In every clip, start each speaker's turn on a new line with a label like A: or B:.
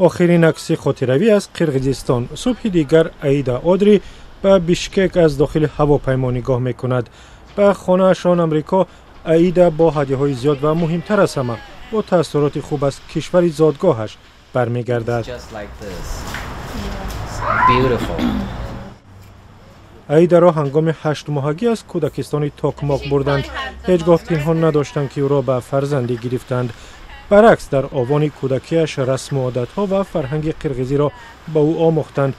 A: Охирин акси хотиравӣ аз Қирғизистон. Субҳи дигар Аида Одри ба Бишкек аз дохили ҳавопаймо нигоҳ мекунад. Ба хонаашон Амрико Аида бо ҳадяҳои зиёд ва муҳимтар аз ҳама бо таассуроти хуб аз кишвари зодгоҳаш бармегардад. Аидаро ҳангоми 8-моҳагӣ аз кӯдакистони Токмоқ бурданд. Ҳеҷ гоҳ пинҳон надоштанд, ки ӯро ба фарзандӣ гирифтанд. Баръакс, дар овони кӯдакиаш расму одатҳо ва фарҳанги қирғизиро ба ӯ омӯхтанд.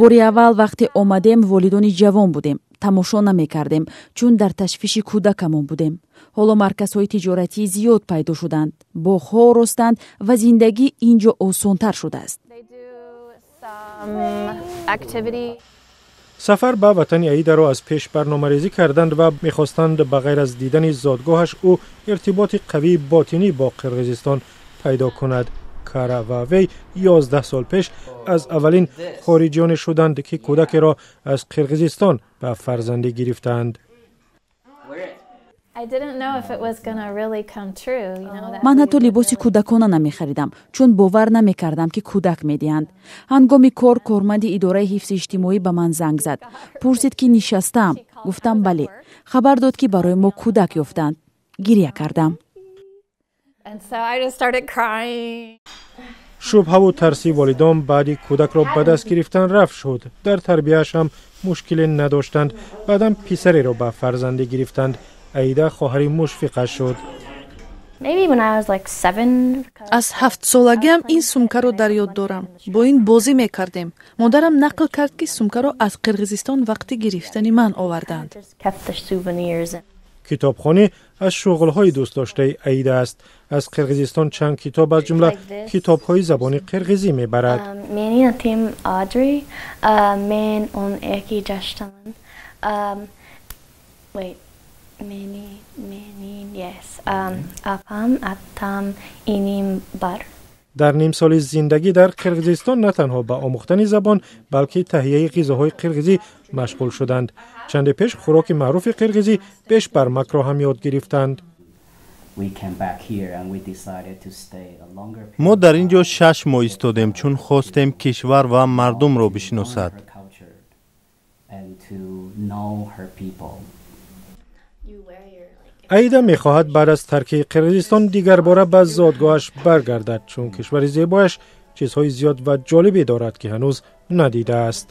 B: Бори аввал вақте омадем, волидони ҷавон будем, тамошо намекардем, чун дар ташвиши кӯдакамон будем. Ҳоло марказҳои тиҷоратӣ зиёд пайдо шуданд, боғҳо оростанд ва зиндагӣ ин ҷо осонтар шудааст.
A: Сафар ба ватани Аидаро аз пеш барномарезӣ карданд ва мехостанд ба ғайр аз дидани зодгоҳаш ӯ иртиботи қавии ботинӣ бо Қирғизистон пайдо кунад. Кара ва вей 11 сол пеш аз аввалин хориҷиёне шуданд, ки кӯдакеро аз Қирғизистон ба фарзандӣ гирифтаанд.
B: Ман ҳатто либоси кӯдакона намехаридам, чун бовар намекардам, ки кӯдак медиҳанд. Ҳангоми кор корманди идораи ҳифзи иҷтимоӣ ба ман занг зад, пурсид, ки нишастаам. Гуфтам бале. Хабар дод, ки барои мо кӯдак ёфтанд. Гиря кардам.
A: Шубҳаву тарси волидон баъди кӯдакро ба даст гирифтан рафт шуд. Дар тарбияаш ҳам мушкиле надоштанд. Баъдан писареро ба фарзандӣ гирифтанд. Аида хоҳари мушфиқа шуд.
C: Аз 7-солагиам ин сумкаро дар ёд дорам. Бо ин бозӣ мекардем. Модарам нақл кард, ки сумкаро аз Қирғизистон вақти гирифтани ман оварданд.
A: Китобхонӣ аз шуғлҳои дӯстдоштаи Аида аст. Аз Қирғизистон чанд китоб, аз ҷумла китобҳои забони қирғизӣ мебарад. Дар нимсоли зиндагӣ дар Қирғизистон на танҳо ба омӯхтани забон, балки таҳияи ғизоҳои қирғизӣ машғул шуданд. Чанде пеш хӯроки маъруфи қирғизӣ бешбармакро ҳам ёд гирифтанд.
D: Мо дар ин ҷо 6 моҳ истодем, чун хостем кишвар ва мардумро бишиносад.
A: Аида мехоҳад баъд аз тарки Қирғизистон дигарбора ба зодгоҳаш баргардад, чун кишвари зебояш чизҳои зиёд ва ҷолибе дорад, ки ҳанӯз надидааст.